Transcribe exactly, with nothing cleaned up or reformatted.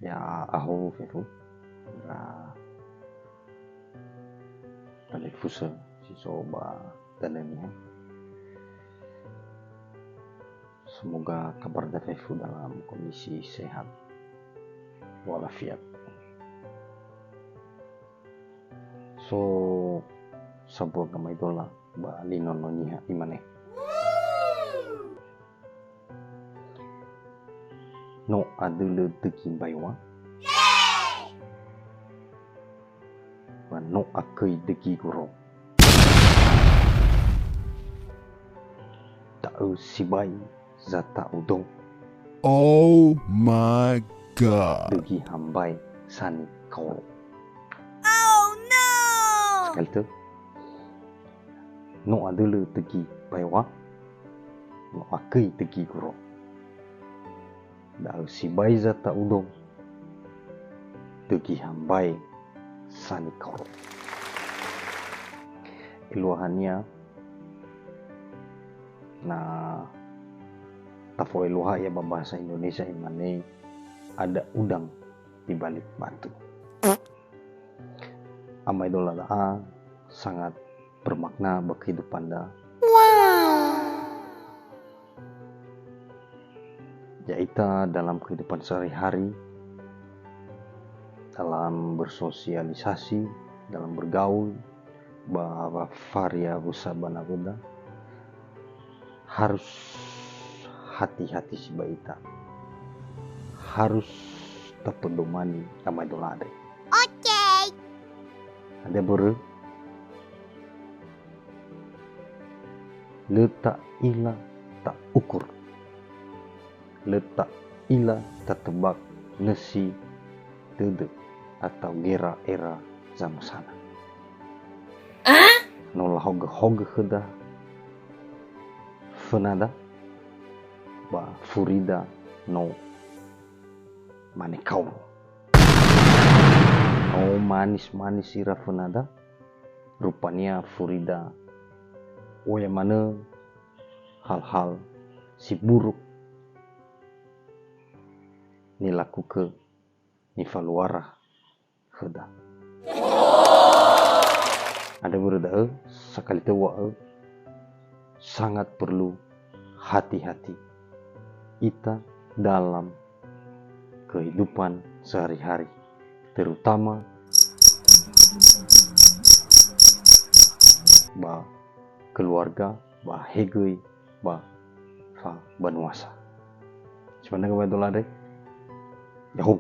Ya, aho fefu. Ira talifusö si so ba Tanö Niha. Semoga kabar da fefu dalam kondisi sehat walafiat. So sambua gamaedola ba li Nono Niha imane. No adölö dögi mbaewa. Ba no aköi dögi goro. Da'ö sibai zata'udo. Oh my God. Dögi hambae sanikaolo. Oh no! Sekali tö. No adölö dögi mbaewa. No aköi dögi goro. Da'ö sibai zata'udo. Dögi hambae sanikaolo. Eluahania na tafoeluaha ia ba bahasa Indonesia imane ada udang di balik batu. Amaedola da'a sangat bermakna ba kehidupan da. Ya'ita dalam kehidupan sehari-hari, dalam bersosialisasi, dalam bergaul, ba wafariawösa ba nawöda, harus hati-hati sibai ita. Harus tapedomani amaedola andre. Oke. Hadia börö? Lö ta'ila ta'ukur. Lö ta'ila tatebak nösi dödö atau gera era zamösana. No lahogö-hogö khöda fönada, ba furida no manikaolo. No manis-manis ira fönada, rupania furida oya manö hal-hal si buruk nilakukö, nifaluara khöda. Andrö börö da'ö, sakali tö uŵa'ö, sangat perlu hati-hati ita dalam kehidupan sehari-hari, terutama ba keluarga, ba hegöi, ba fa banuasa. Simanö gamaedola andre. Yahoo.